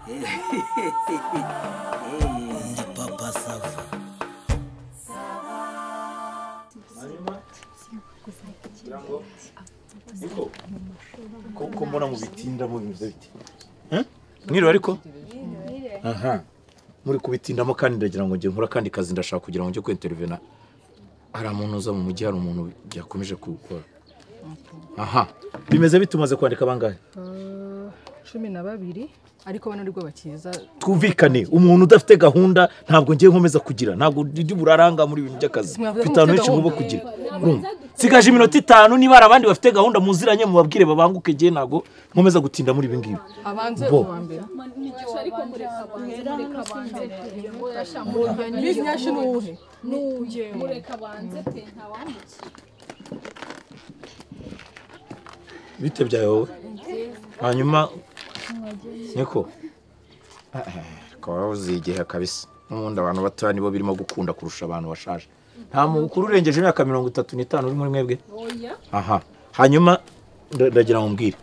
Ndi Papa Sava. Ko mbona mubitindamo bimeze bite? Mwiriwe ariko? Aha. Muri kubitindamo kandi ndagira ngo nge nkora kandi kazi, ndashaka kugira ngo nge kwintervena. Hari umuntu uza mu mujyi, hari umuntu byakomeje gukora. Aha. Bimeze bitumaze kwandika bangahe? 12 ariko bano aribwo bakiza. Twumvikane, umuntu udafite gahunda ntabwo ngiye nkomeza kugira, ntabwo ndi buraranga muri ibintu by'akazi. Mfite abantu benshi ngomba kugira. Urumva? Sigaje iminota 5, niba hari abandi bafite gahunda muziranye mubabwire babanguke, ngiye ntabwo nkomeza gutinda muri ibi ngibi. Abanze uwa mbere. Bite byawe wowe? Hanyuma niko ko uzigihe kabisa. N'ubundi abantu batoya nibo birimo gukunda kurusha abantu bashaje. Nta mukuru urengeje imyaka 35 uri muri mwebwe? Aha. Hanyuma ndagira ngo mbwire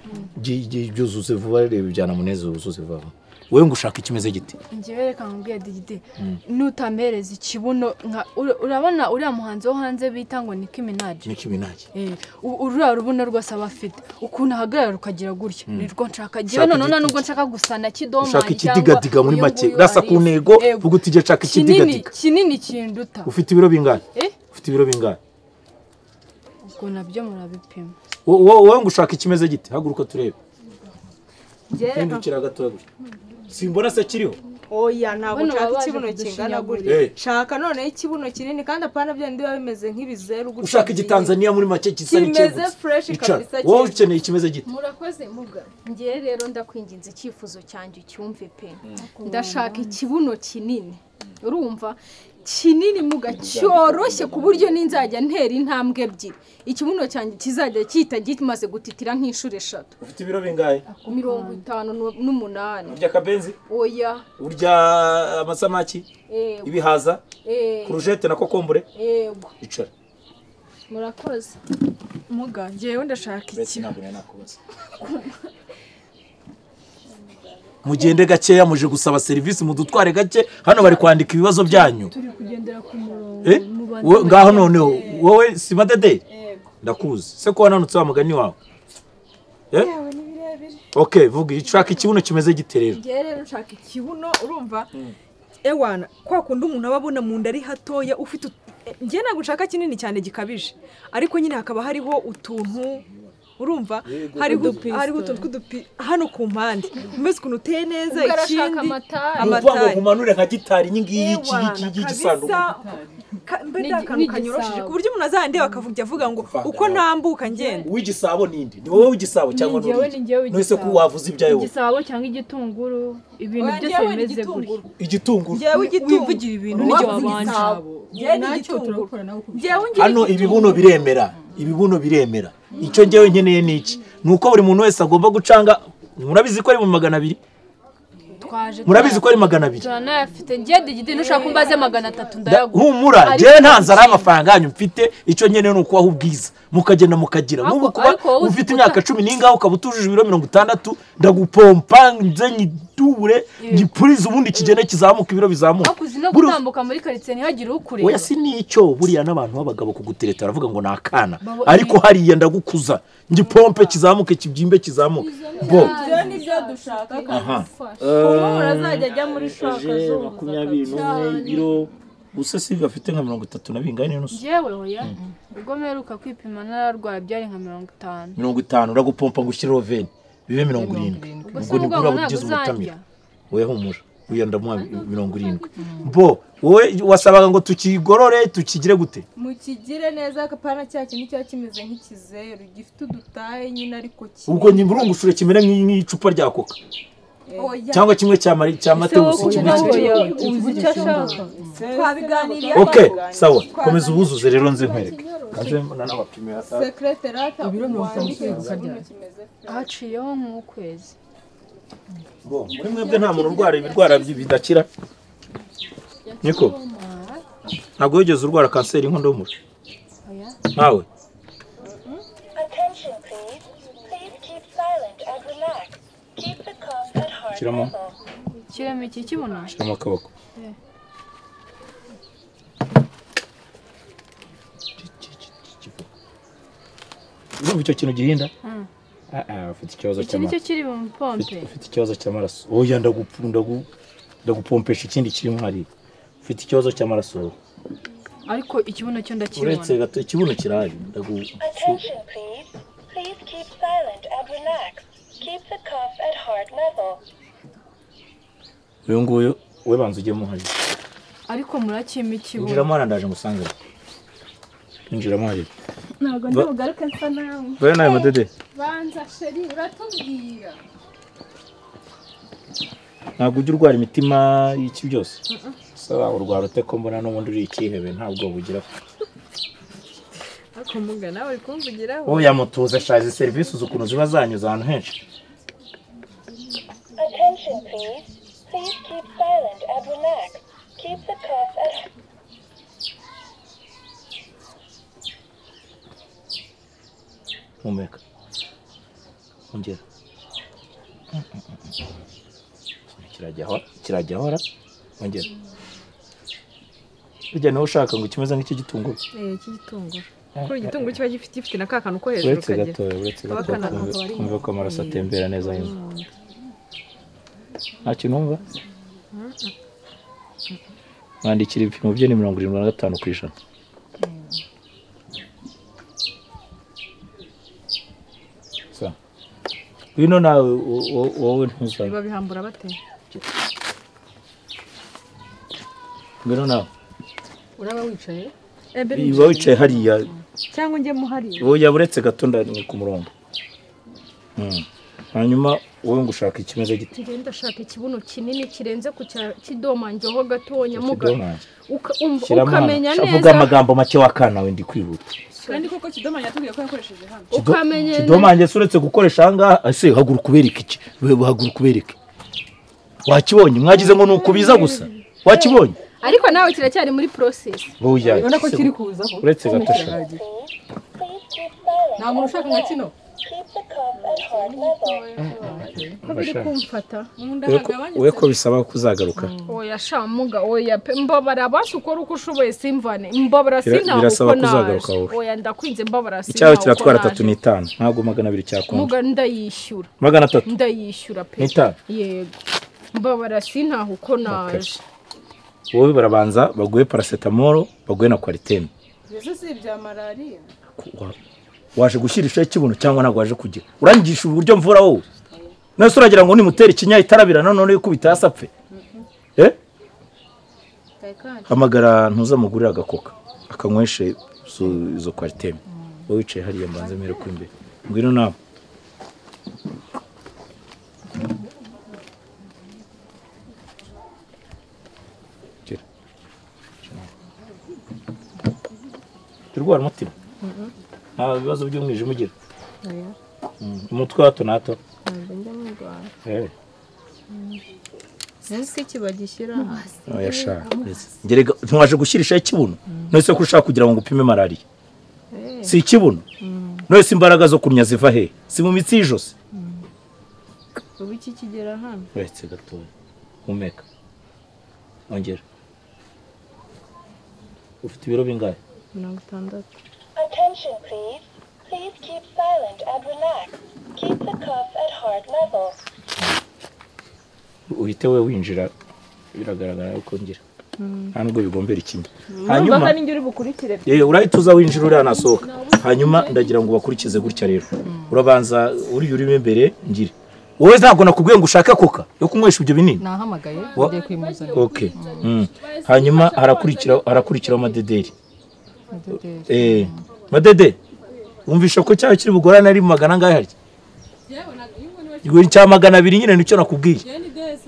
byuzuze vuba, reba ibyana Munezero wuzuze vuba. Wewe ngo ushaka ikimeze gite? Njyewe reka nkubwire Digidi, nutamereza ikibuno urabona uriya muhanzi wo hanze bita ngo Nicki Minaj. Nicki Minaj. Uriya rubuno rwose aba afite ukuntu ahagarara ukagira gutya, nirwo nshaka. Njyewe none nubwo nshaka gusa na Kidomani cyangwa ushaka ikidigadiga muri make, urasa ku ntego vuga uti nshaka ikidigadiga kinini kinduta. Ufite ibiro bingahe? Ufite ibiro bingahe? Ubwo nabyo murabipima. Wowe ngo ushaka ikimeze gite? Haguruka turebe. Hindukira gatoya gutya. Simbona se kiriho? Oya, ntabwo nshaka ikibuno kingana gutya. Shaka noneho ikibuno kinini kandi apana bya ndi bimeze nk'ibizeru gutya. Ushaka igitanzania muri make gisa n'ikegutse. Kimeze fresh kabisa. Wowe ukeneye ikimeze gite? Murakoze muga. Ngiye rero ndakwinginze icyifuzo cyanjye ucyumve pe. Ndashaka ikibuno kinini. Urumva? Kinini muga cyoroshye ku buryo ninzajya ntera intambwe ebyiri. Ikibuno cyanjye kizajya kita gimaze gutitira nk'inshuro 3. Ufite ibiro bingahe? 58. Urya kabenzi? Oya. Urya amasamaki? Ibihaza? Kurujete na kokombure? Yego. Icara. Murakoze. Muga ngewe ndashaka iki? Mugende gakeya, muje gusaba serivisi mudutware gake. Hano bari kwandika ibibazo byanyu. Turi kugendera ku murongo. Ngaho noneho wowe si Madede? Ndakuzi. Se ko wananutse wa mugani wawe? Okay, vuga ishaka ikibuno kimeze gite rero? Ngewe rero nshaka ikibuno, urumva? Ewana, kwa kundi umuntu aba abona mu nda ari hatoya ufite, ngewe ntabwo nshaka kinini cyane gikabije. Ariko nyine hakaba hariho utuntu, urumva, hariho utuntu tw'udupi hano ku mpande umeze ukuntu uteye neza. Ikindi amatari umanure nka gitari nyingiyi iki gisanduku mbe akantu kanyoroshije ku buryo umuntu azandeba akavuga avuga ngo uko ntambuka ngenda. Uw'igisabo ninde? Ni wowe w'igisabo cyangwa n'undi? None ko wavuze ibyayo? Igisabo cyangwa igitunguru, ibintu byose bimeze gutya. Igitunguru. Wivugira ibintu n'icyo wabanje. Hano ibibuno biremera, ibibuno biremera. Icyo ngewe nkeneye ni iki? Nuko buri muntu wese agomba gucanga. Murabizi ko ari mu 200. Murabizi ko ari 200. Turanayafite. Ngiye Digidi nushaka kumbaze 300 ndayaguha. Humura, ngewe nta nzara y'amafaranga yanyu mfite. Icyo nkeneye ni ukubaha ubwiza. Mukagenda mukagira. Nk'ubu kuba ufite imyaka 10 n'ingaho ukaba utujuje ibiro 60, ndagupompa nze nyidubure ngipurize ubundi kigende kizamuka ibiro bizamuka. Akuzi no gutambuka muri quartier ntihagire ukureba. Oya si nicyo, buriya n'abantu b'abagabo kugutereta baravuga ngo nakana. Ariko hariya ndagukuza ngipompe kizamuke kibyimbe kizamuke. Bo. Ibyo nibyo dushaka kabisa. Umuntu azajya ajya muri shaka zo 21 ibiro. Gusa si gafite nka 30 na bingane n'usu. Jewe oya. Ubwo mperuka kwipima nararwaye byari nka 50. 50 uragupompa ngo ushyire veni bibe 70. Ubwo nibwo urabugize umutamira. Oya humura. Uya ndamuha 70. Bo wowe wasabaga ngo tukigorore tukigire gute? Mukigire neza kapana cya kintu cya kimeze nk'ikizeru gifite udutaye nyine ariko ki. Ubwo nyimburungushure kimere nk'icupa rya Coca. Cyangwa kimwe cya Mari cya Mateus kimwe cyo. Twabiganiriye. Okay, sawa. Komeza ubuzuze rero nze nkwereke. Kaje mbona n'abapimira secretariat ibiro 50 haciyeho nk'ukwezi. Bo, muri mwebwe nta muntu urwara ibirwara bidakira. Niko. Ntabwo wigeze urwara kanseri y'inkondo y'umura? Oya. Ntawe? Attention please. Please keep silent and relax. Keep the cough at heart Shyiramo. level. Shyiramo iki kibuno? Shyiramo akaboko. Urumva icyo kintu gihinda? Ufite ikibazo cy'amaraso. Iki nicyo kiri mu pompe. Ufite ikibazo cy'amaraso. Oya ndagupompesha ikindi kirimo hariya. Ufite ikibazo cy'amaraso. Ariko ikibuno cyo ndakibona. Uretse gato ikibuno kirahari. Attention please. Please keep silent and relax. Keep the cuff at heart level. Uyu nguyu we banza ujyemo hariya. Ariko murakima ikibuno. Injiramo hariya ndaje ngusange. Injiramo hariya. Ntabwo ndi bugaruke nsa nawe. Bwana nawe madede. Banza sheri uratubwira. Ntabwo ujya urwara imitima y'iki byose? Saba urwara ute ko mbona n'ubundi uri ikihebe ntabwo bugira. Ariko muga nawe uri kumvugiraho. Oya mutuze shaje service ukuntu ziba zanyuze ahantu henshi. Attention please. Please keep silent and relax. Keep the cuff at Humeka. Ongera. Kirajya hora. Ongera. Bijya nawe ushaka ngo kimeze nk'iki gitunguru. Iki gitunguru. Kuri igitunguru kiba gifite na kakantu ko hejuru kagira. Uretse gato kumva ko amaraso atembera neza yumva. Nta kintu wumva? Mwandikira ibipimo bye ni 75%. Wino nawe wowe ntuzabe. Babihambura bate? Ngwino nawe. Uraba wicaye? Uba wicaye hariya. Cyangwa njye mu hariya. Oya buretse gato ndani ku murongo. Hanyuma wowe ngo ushaka ikimeze gite? Ngenda ndashaka ikibuno kinini kirenze ku kidomangeho gatonya muga. Ukamenya neza. Avuga amagambo make wakana we ndi kwihuta. Kandi koko kidomanye atubwiye ko yakoresheje hano. Ukamenya kidomanye suretse gukoresha ahangaha ese haguruka ubereke iki? Haguruka ubereke. Wakibonye mwagize ngo nukubiza gusa. Wakibonye? Ariko nawe kiracyari muri process. Oya. Ubona ko kiri kuzaho. Uretse gato sha. Nta muntu ushaka nka kino. Ko biri kumfata. We ko bisaba kuzagaruka. Oya sha muga oya pe mbabara basi ukora uko ushoboye simvane. Mbabara sinta birasaba kuzagaruka wowe. Oya ndakwinze mbabara sinta. Icyawe kiratwara 35 ntabwo 200 cyakunda. Muga ndayishyura. 300. Ndayishyura pe. Yego. Mbabara sinta uko naje. Wowe barabanza baguhe paracetamol baguhe na Coartem. Yesu si ibya malaria. Waje gushyirisha ikibuno cyangwa ntabwo waje kugira. Urangisha uburyo mvura wowe. Nase uragira ngo nimutere ikinya itarabira none yikubita asapfe. Hamagara ntuzamugurira agakoka akanyweshe izo Coartem. Wowe wicaye hariya mbanze mere ku imbere. Ngwino nawe. Turwara umutima. Nta bibazo by'umwijima ugira? Umutwe hato na hato? Ntabwo njya murwara. Sinzi ko iki bagishyira hasi. Oya sha. Ngerega ntiwaje gushyirisha ikibuno. None se ko ushaka kugira ngo upime malaria? Si ikibuno. None se imbaraga zo kumya ziva he? Si mu mitsi y'ijosi. Ubu iki kigera hano? Uretse gatoya. Humeka. Ongera. Ufite ibiro bingahe? 60. Attention please. Please keep silent and relax. Keep the cuff at heart level. Uhite we winjira biragaragara uko ngira. Nta nubwo bigombera ikinya. Hanyuma urahita uza winjira uriya nasohoka. Hanyuma ndagira ngo bakurikize gutya rero. Urabanza uri urimo imbere ngire. Wowe ntabwo nakubwiye ngo ushake koka yo kunywesha ibyo binini. Nahamagaye ngiye kwimuzana. Okay. Hanyuma harakurikira amadederi. Madede umvisha ko cyayo kiri bugorane ari magana angahe harya? Yewe cya 200 nyine nicyo nakubwiye.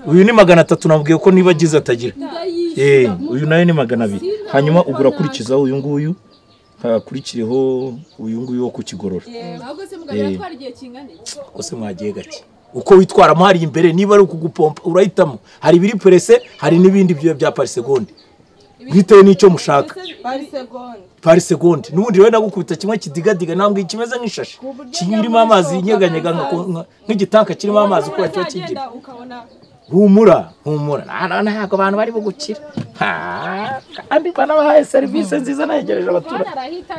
Uyu ni 300 nabwiye ko niba agize atagira. Uyu nayo ni 200. Hanyuma ugura kurikizaho uyu nguyu hakurikireho uyu nguyu wo kukigorora. Ahubwo se mugabira twari igihe kingana iki? Ko se mwagiye gake. Uko witwaramo hari imbere niba ari ukugupompa urahitamo. Hari ibiri presse hari n'ibindi bya par seconde. Bitewe n'icyo mushaka. Par seconde. Nubundi rero nagukubita kimwe kidigadiga nambwe kimeze nk'ishashi. Kirimo amazi nyeganyega nk'igitanka kirimo amazi uko cyo kigira. Humura, humura. Ntabwo abantu bari bugukira. Kandi banabahaye serivisi nziza nayegereje abaturage.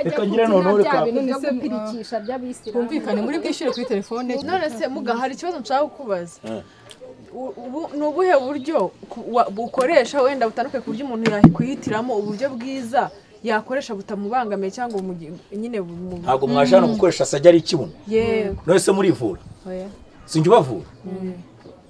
Reka ngire noneho reka gupirikisha by'abisilamu. Twumvikane muri bwishyure kuri telefone. None se muga hari ikibazo nshaka kukubaza. Ni ubuhe buryo bukoresha wenda butandukanye ku buryo umuntu yakwihitiramo uburyo bwiza yakoresha butamubangamiye cyangwa nyine ntabwo mwaje hano gukoresha sajya ari ikibuno. Yego. None se murivura? Oya. Sinjye ubavura?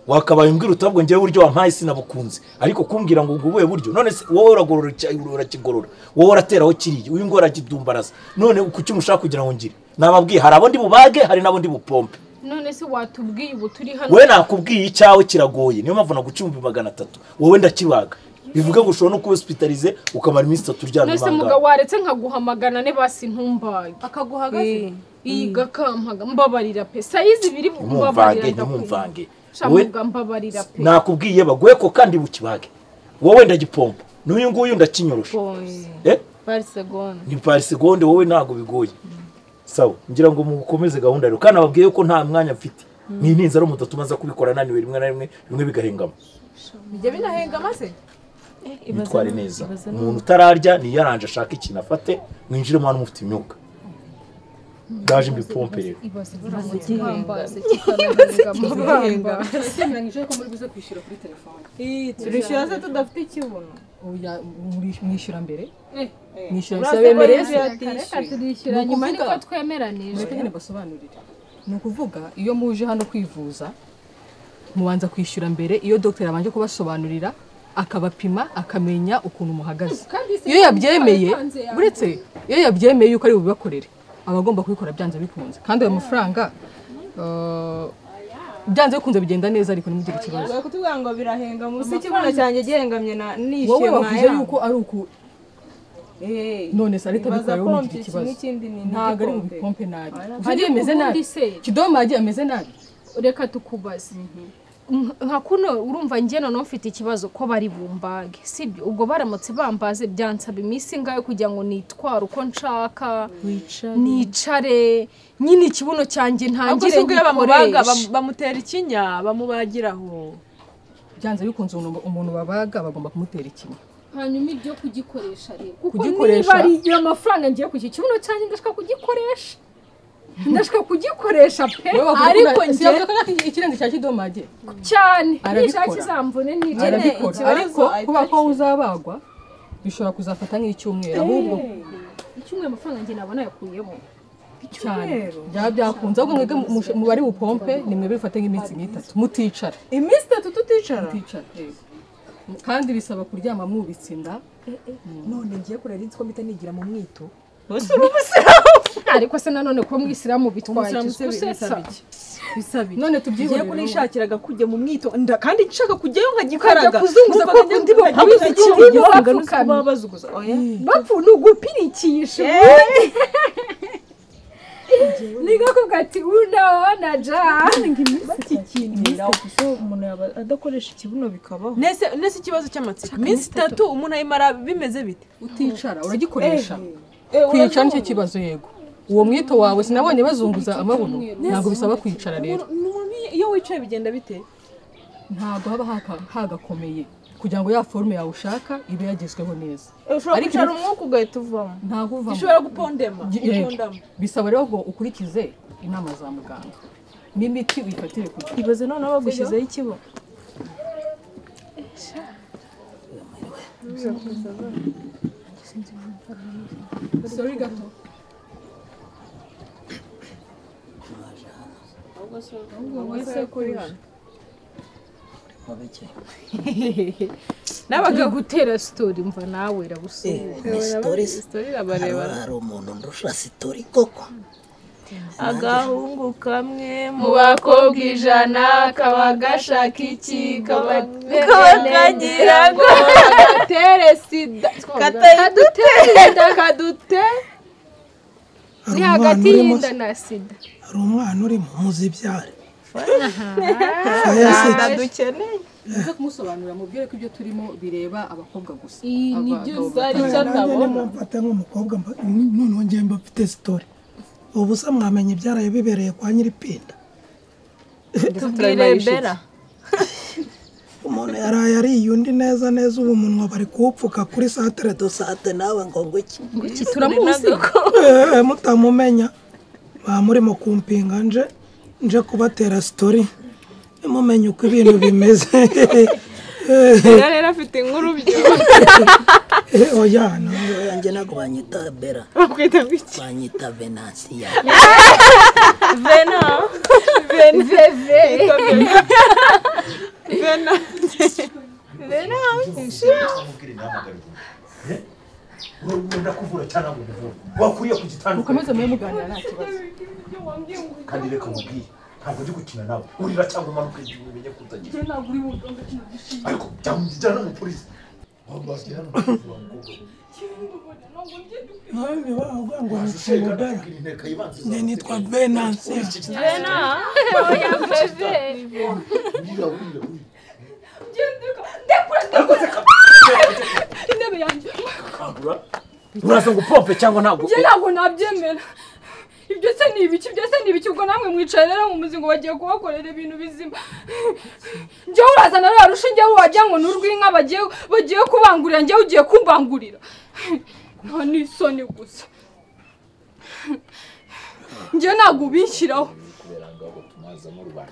Wakabaye umbwira utabwo ngewe buryo wampaye sinabukunze, ariko kumbwira ngo ubuhe buryo none se wowe uragorora urakigorora, wowe urateraho kiriya, uyu ngo arakidumbaraza, none kuki mushaka kugira ngo ngire? Nababwiye hari abo ndi bubage hari nabo ndi bupompe. None se watubwiye ubu turi hano? We nakubwiye icyawe kiragoye, niyo mpamvu naguca 300,000 wowe ndakibaga. Bivuga ngo ushobora no kuba hospitalize ukamara iminsi 3 uryamye. None se muga waretse nkaguha 400 basi ntumbage? Akaguhagaze iyi gakampaga mbabarira pe sayizi biri mbabarira ntimumvange. Shamuga mbabarira pe. Nakubwiye baguye ko kandi bukibage. Wowe ndagipompa n'uyu nguyu ndakinyorosha. Par seconde. Ni par seconde wowe ntago bigoye. Sawa ngira ngo mukomeze gahunda rero kandi ababwiye ko nta mwanya mfite. Ni ninza ari umutatu maza kubikora naniwe rimwe na rimwe bimwe bigahengama. Bijya binahengama se? Bitware neza. Umuntu utararya ni yaranje ashaka ikintu afate mwinjire mu mufite imyuka. Ndaje mbipompe rero. Semeranyije ko muri buze kwishyura kuri telefone. Turishyura se tudafite ikibuno? Oya mwishyura mbere. Mwishyura bemereye reka turishyura nyuma niko twemeranije. Reka nyine basobanurire. Ni ukuvuga iyo muje hano kwivuza mubanza kwishyura mbere, iyo docteur abanje kubasobanurira akabapima akamenya ukuntu muhagaze. Iyo yabyemeye buretse iyo yabyemeye yuko ari bubibakorere abagomba kubikora byanze bikunze, kandi ayo mafaranga byanze bikunze bigenda neza, ariko nimugire ikibazo. Ugiye kutubwira ngo birahenga mu se ikibuno cyanjye gihengamye na nishyuye. Wowe wavuze yuko ari uku none se ariko bikora mugire ikibazo. Ntabwo ari mu bipompe nabi. Ugiye meze nabi. Kidomage ameze nabi. Reka tukubaze. Nka kuno urumva njye none mfite ikibazo ko bari bumbage sibyo? Ubwo baramutse bambaze byansaba iminsi ngayo kugira ngo nitware uko nshaka, nicare nyine ikibuno cyanjye ntangire ngikoreshe. Bamutera ikinya bamubagiraho byanze bikunze umuntu babaga bagomba kumutera ikinya. Hanyuma ibyo kugikoresha rero kuko niba ari amafaranga ngiye ku kibuno cyanjye ndashaka kugikoresha. Ndashaka kugikoresha pe, ariko ngiye ikirenze cya kidomage cyane nishaka kizamvune nigene. Ariko kuba ko uzabagwa bishobora kuzafata nk'icyumweru, ahubwo icyumweru amafaranga ngiye nabona yakuyemo cyane byaba byakunze. Ahubwo mwebwe mubari bupompe ni mwebwe bifate nk'iminsi 3 muticara. Iminsi 3 tuticara? Muticara kandi bisaba kuryama mwubitse inda. None ngiye kurera inzi ko mpita nigira mu mwito. Ariko se nanone kuba mwisilamu bitwaye gusetsa. None tubyihorere. Ngiye kunishakiraga kujya mu mwito kandi nshaka kujyayo nkagikaraga kuzunguza ko kundi babazuguza. Oya bapfu nugupirikisha nigakubwa ati unaona ja bakikinira umuntu yaba adakoresha ikibuno bikabaho. Nese ikibazo cy'amatsiko iminsi 3 umuntu ayimara bimeze bite? Uticara uragikoresha. Kwicara nicyo kibazo. Yego uwo mwito wawe sinabonye bazunguza amabuno, ntabwo bisaba kwicara rero. Iyo wicaye bigenda bite? Ntabwo haba hagakomeye kugira ngo ya forme yawe ushaka ibe yagezweho neza. Ushobora kwicara umwuka ugahita uvamo. Ntabwo uvamo. Ushobora gupondema. Bisaba rero ngo ukurikize inama za muganga n'imiti uyifatire ku gihe. Ibaze noneho bagushyizeho ikibuno. Sorry gato. Nabaga gutera story mva nawe rabusuye. Story rabareba. Hari umuntu ndusha story koko. Agahungu kamwe mu bakobwa 100 kaba gashaka iki kaba kagira ngo gatere sida kadutere kadute ni hagati y'inda na sida. Hari umwana uri mu muzibyare. Dukeneye muze kumusobanurira mubwire ko ibyo turimo bireba abakobwa gusa. Nibyo zari cyatabona. Mfata nk'umukobwa noneho ngiye mba mfite story. Ubu se mwamenye ibyaraye bibereye kwa Nyiripinda. Tubwire Bera. Umuntu yaraye ariye undi neza neza, ubu umunwa bari kuwupfuka kuri santere do sante. Nawe ngo ngwiki? Ngwiki? Turamuzi. Mutamumenya ba murimo kumpinga. Nje kubatera story mumenye uko ibintu bimeze. Bera rero afite inkuru byo. Oya no. Yanjye ntabwo banyita Bera. Bakwita ngwiki? Banyita Venansiya. Vena. Vena. Veve. Vena. Vena. Ndakuvura cyane ngo nkuvure wakuriye ku gitanda. Mukomeze mube muganira, nta kibazo. Kandi reka nkubwire, ntabwo ndi gukina nawe. Urira cyangwa umanuka igihe umenye ko utagira. Njye ntabwo uri bugonge kino gishinge. Ariko jyana umupolisi wabashyira hano kuvura umukobwa. Nawe bavuga ngo ni Bera, njye nitwa Venansiya. Vena. Oya, Veve. Urira, urira, urira. Ndekura, ndekura intebe yanjye. Uraza ngo pompe cyangwa ntabwo? Njye ntabwo nabyemera. Ibyo se ni ibiki? Ibyo se ni ibiki? Ubwo namwe mwicaye rero mu muzingo bagiye kubakorera ibintu bizima. Njyewe urazana ruriya rushinge wagira ngo ni urw'inka bagiye kubangurira, njyewe ugiye kumbangurira. Nta n'isoni gusa. Njyewe ntabwo ubinshyiraho.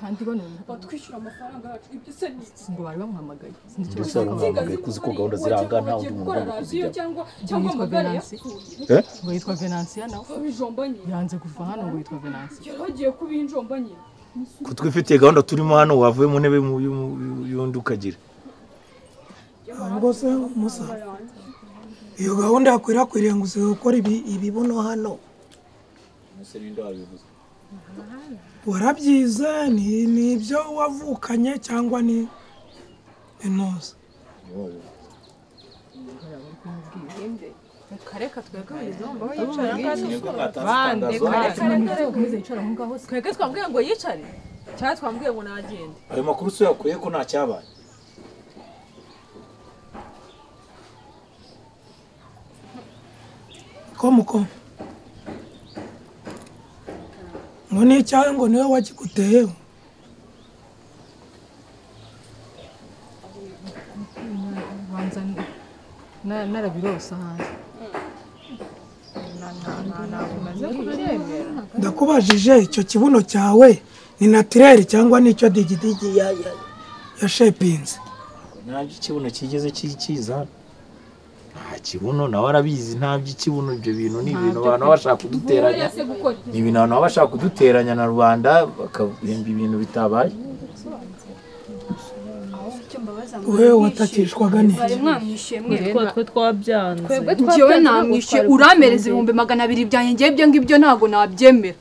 Kandi bano batwishyura amafaranga yacu. Ibyo se ni iki? Ngo bari bamuhamagaye, sinzi icyo Mbese bashaka. bamuhamagaye kuzi ko gahunda ziranga, nta wundi muntu gukora ugomba radiyo kuzijyamo. cyangwa Ngo cyangwa yitwa amagare Venansi. yapfuye. Eh? Ngo yitwa Venansiya nawe. Babijomba nyine. Yanze kuva hano, ngo yitwa Venansiya. Yari agiye kubinjomba nyine. Ko twifitiye gahunda turimo hano, wavuye mu ntebe y'undi ukagira. Ahubwo se musa, iyo gahunda yakwirakwiriye ngo usigaye gukora ibibuno hano, warabyize? Ni ibyo wavukanye cyangwa ni intuza? Reka twebwe wizomba yicara ngaho. Ukomeze yicara aho ngaho se. Twebwe twambwiye ngo yicare cyangwa twambwiye ngo nagende? Ayo makuru se yakuye ko nta cyabaye? Ko muko ngo ni icyawe, ngo niwe wakiguteyeho. Banza narabirose ahandi. Ntabwo umaze kubyemera. Ndakubajije, icyo kibuno cyawe ni naturel cyangwa nicyo Digidigi yashepinze? Nta by'ikibuno kigeze kiza, nta kibuno, nawe arabizi, nta by'ikibuno. Ibyo bintu ni ibintu abantu baba bashaka kuduteranya, Se gukora ni ibintu abantu baba bashaka kuduteranya na rubanda, bakahemba ibintu bitabaye. Wewe watakishwaga n'iki? Bari mwamwishyuye mwe? Twe twabyanze. Twebwe Njyewe namwishyuye, urampereza 200,000 byanjye. Njyewe ibyo ngibyo ntabwo nabyemera,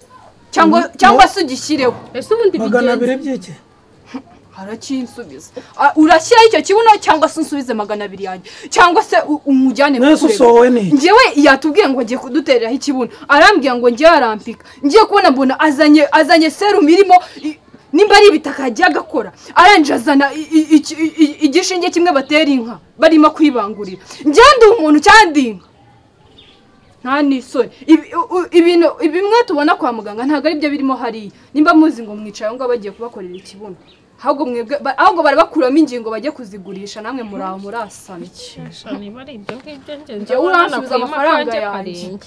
cyangwa se ugishyireho. Ese ubundi magana bigenze abiri by'iki? Arakinsubiza. Urashyiraho icyo kibuno cyangwa se unsubize 200 yanjye, cyangwa se umujyane Mwese kukurega. usohowe n'iki? Njyewe yatubwiye ngo agiye kudutereraho ikibuno, arambwira ngo njyewe arampika. Ngiye kubona mbona azanye serumu irimo nimba ari ibitaka yagiye agakora, arangije azana igishinge kimwe batera inka barimo kwibangurira. Njyewe ndi umuntu cyangwa ndi inka? Nta n'isoni. Ibintu bimwe tubona kwa muganga ntabwo ari byo birimo hariya. Nimba muzi ngo mwicaye aho ngaho bagiye kubakorera ikibuno, ahubwo mwebwe ahubwo barabakuramo ingingo bajye kuzigurisha, namwe muri aho murasana. Niba ari ibyo ngibyo njye Njyewe uransubiza amafaranga yanjye.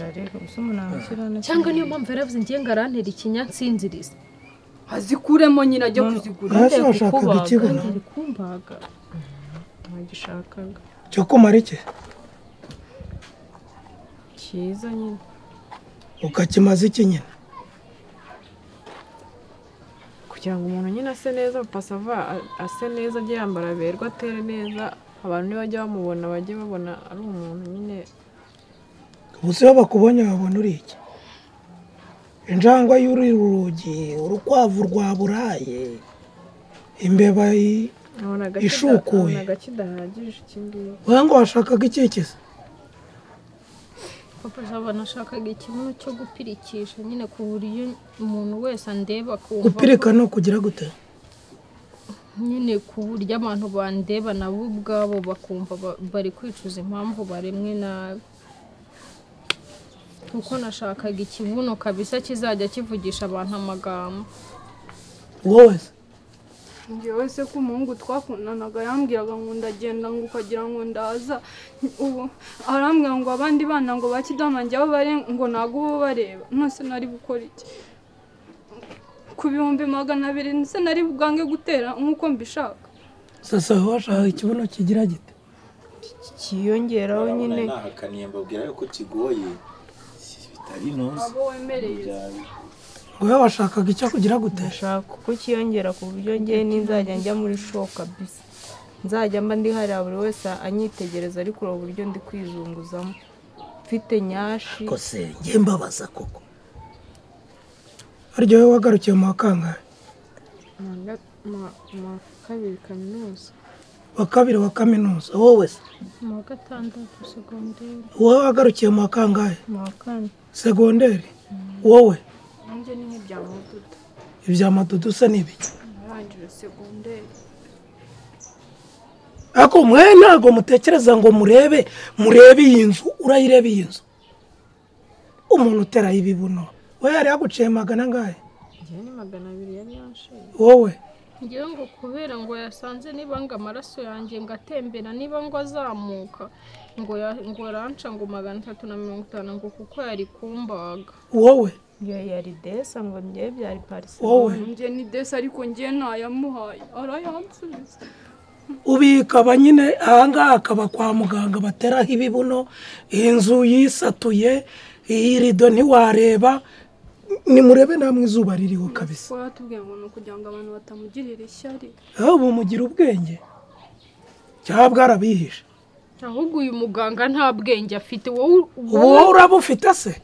Cyangwa niyo mpamvu yaravuze ngiye ngo arantera ikinyansinziriza. Azikuremo nyine ajye kuzigurisha. Hasi washakaga ikibuno Ari kumbaga. Ntagishakaga. Cyo kumara iki? Cyiza nyine. Ukakimaza iki nyine? Kugira ngo umuntu nyine ase neza, papa sava ase neza, ajye yambara aberwe, atere neza, abantu nibajya bamubona bajye babona ari umuntu nyine. Ubu se iyo bakubonye babona uri iki? Injangwe yurira urugi, urukwavu rwa buraye, imbeba Abona ishukuye. Agakidahagije iki ngiki. Wowe ngo washakaga ikikiza? Papa Jabo, nashakaga ikibuno cyo gupirikisha nyine, ku buryo umuntu wese andeba akumva Gupirika ni ukugira gute? Nyine ku buryo abantu bandeba nabo ubwabo bakumva bari kwicuza impamvu baremwe nabi, kuko nashakaga ikibuno kabisa kizajya kivugisha abantu amagambo. Wowe se? Njyewe se ko umuhungu twakundanaga yambwiraga ngo ndagenda ngo ukagira ngo ndaza, ubu arambwira ngo abandi bana ngo bakidamange aho bari ngo ntago ubu bareba, nose nari gukora iki? Ku 200,000 se nari bwange gutera nkuko mbishaka. Sasa washaka ikibuno kigira gite? Kiyongeraho nyine. Nahakaniye mbabwira yuko kigoye bitari noze. Abo wemereye. Ngo washakaga icyo kugira gute? Ndashaka kuko kiyongera ku buryo ngiye ninzajya njya muri show kabisa. Nzajya mba ndi hariya buri wese anyitegereza ariko uburyo ndi kwizunguzamo. Mfite nyashi. Kose ngiye mbabaza koko. Aryo wowe wagarukiye mu kangahe? Mu kabiri kaminuza. Wa kabiri wa kaminuza wowe se? Mu gatandatu segonderi. Wowe wagarukiye mu kangahe? Mu kane. Segonderi. Wowe? Nanjye ni nk'ibya madudu. Ibya madudu se ni ibiki? Narangije segonderi. Ako mwe ntago mutekereza ngo murebe iyi nzu, urayirebe iyi nzu. Umuntu utera ibibuno. We yari yaguciye 400 angahe? Njye ni 200 yari yanshiye. Wowe? Ngiye ngo kubera ngo yasanze niba ngo amaraso yanjye ngatembera niba ngo azamuka ngo ranca ngo 350 ngo kuko yari kumbaga. Wowe? Yo yari desa ngo ngiye byari parisi. Wowe? Ngiye ni desa ariko ngiye ntayamuhaye arayansubiza. Ubika nyine ahangaha akaba kwa muganga bateraho ibibuno, inzu yisatuye, iyi rido ntiwareba. Nimurebe namwe izuba ririho kabisa. Ko yatubwiye ngo nukugira ngo abantu batamugirira ishyari. Aho bumugira ubwenge cyangwa bwarabihishe. Ahubwo uyu muganga nta bwenge afite. Wowe urabufite se?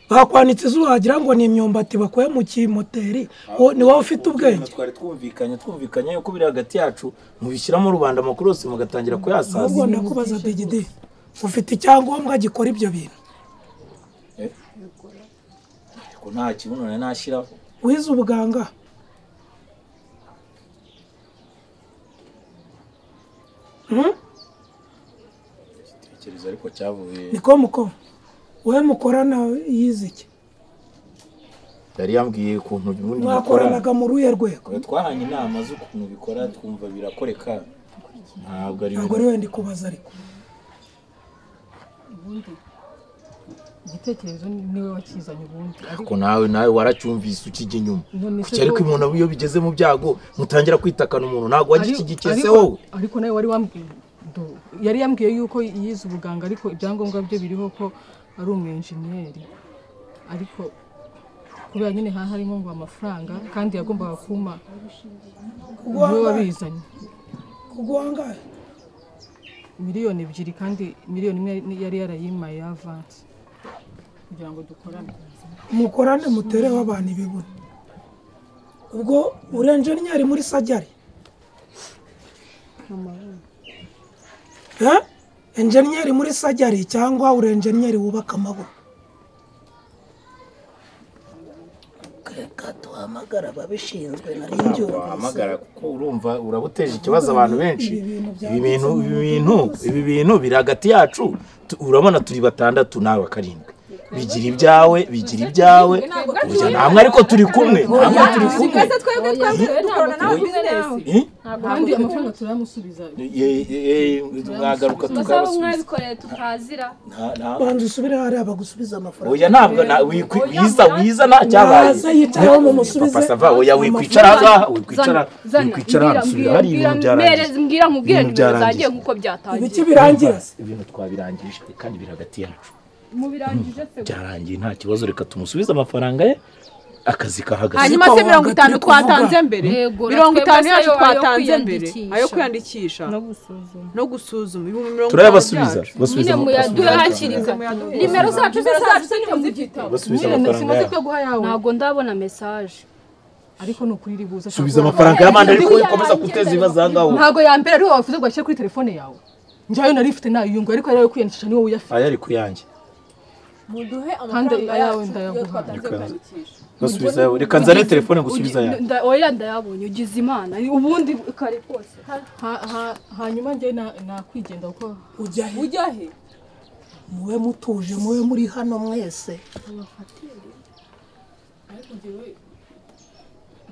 Bakwanitse izuba wagira ngo ni imyumbati bakuye mu kimoteri. Ni wowe ufite ubwenge. Twari twumvikanye yuko biri hagati yacu mubishyiramo rubanda amakuru yose mugatangira kuyasaza. Ahubwo ndakubaza Digidi, ufite icyangombwa gikora ibyo bintu? Ariko nta kibuno nashyiraho. Wize ubuganga? Igitekerezo ariko cyavuye. Niko muko wowe mukorana yize iki? Yari yambwiye ukuntu ubundi mwakoranaga mu ruhe rwego? Twahanye inama z'ukuntu bikora twumva birakoreka. Ntabwo ari ntabwo ari wenda kubaza ariko. Ubundi igitekerezo niwe wakizanye ubundi. Ariko nawe waracyumvise ukijya inyuma. Kuki ariko umuntu iyo bigeze mu byago mutangira kwitakana umuntu ntabwo wagishyigikiye se wowe? Ariko nawe wari wambwiye yari yambwiye yuko yize ubuganga ariko ibyangombwa bye biriho ko ari umwenjeniyeri. Ariko kubera nyine harimo ngo amafaranga kandi yagombaga kuma niwe wabizanye. Kuguhangaye? 2 miliyoni kandi 1 miliyoni yari yarayimaye avance kugira ngo dukorane. Mukorane mutereho abantu ibibuno. Ubwo urenjeniyeri muri sajari? Enjeniyeri muri sajari cyangwa urenjeniyeri wubaka amabuno? Reka tuhamagara ababishinzwe nari mbyumvise. Wahamagara kuko urumva urabuteje ikibazo abantu benshi. Ibi bintu biri hagati yacu. Urabona turi 6 nawe 7. Bigira ibyawe burya namwe ariko turi kumwe. Kandi amafaranga turayamusubiza. Mwagaruka tukabasubiza. Mwabikoreye tukazira. Banza usubire hariya bagusubiza amafaranga. Oya ntabwo wiza nta cyabaye. Naza yicayeho mumusubize. Papa sava oya wikwicara aha wikwicara hari ibintu byarangiye. Mbwira nkubwire nimero zagiye nkuko byatangiye. Ibiki birangira se? Ibintu twabirangije kandi biri hagati yacu. Mubirangije se? Byarangiye nta kibazo, reka tumusubize amafaranga ye akazi kahagaze. Hanyuma se 50 twatanze mbere, 50 yacu twatanze mbere ayo kwiyandikisha no gusuzuma 50,000 turayabasubiza. Basubiza nimero zacu se ni mu gitabo. Basubiza amafaranga yawe. Ntabwo ndabona message. Ariko ni ukuri ribuza. Subiza amafaranga y'amande ariko ukomeza guteza ibibazo aha ngaho. Ntabwo yambere ari wowe wavuze ngo ashyire kuri telefone yawe. Njyayo nari mfite nayiyungu ariko yari ayo kwiyandikisha niwowe uyafite. Aya ari kuyanjye. Muduhe amafaranga yawe ndayaguha. Basubiza yawe. Reka nzane telefone gusubiza yawe. Oya ndayabonye ugize Imana ubundi kare kose. Hanyuma njye nakwigenda uko ujya he? Ujya he? Muwe mutuje muwe muri hano mwese. Ariko njyewe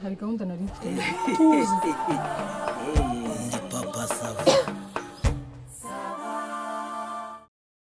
Hari gahunda nari mfite. Tuzi.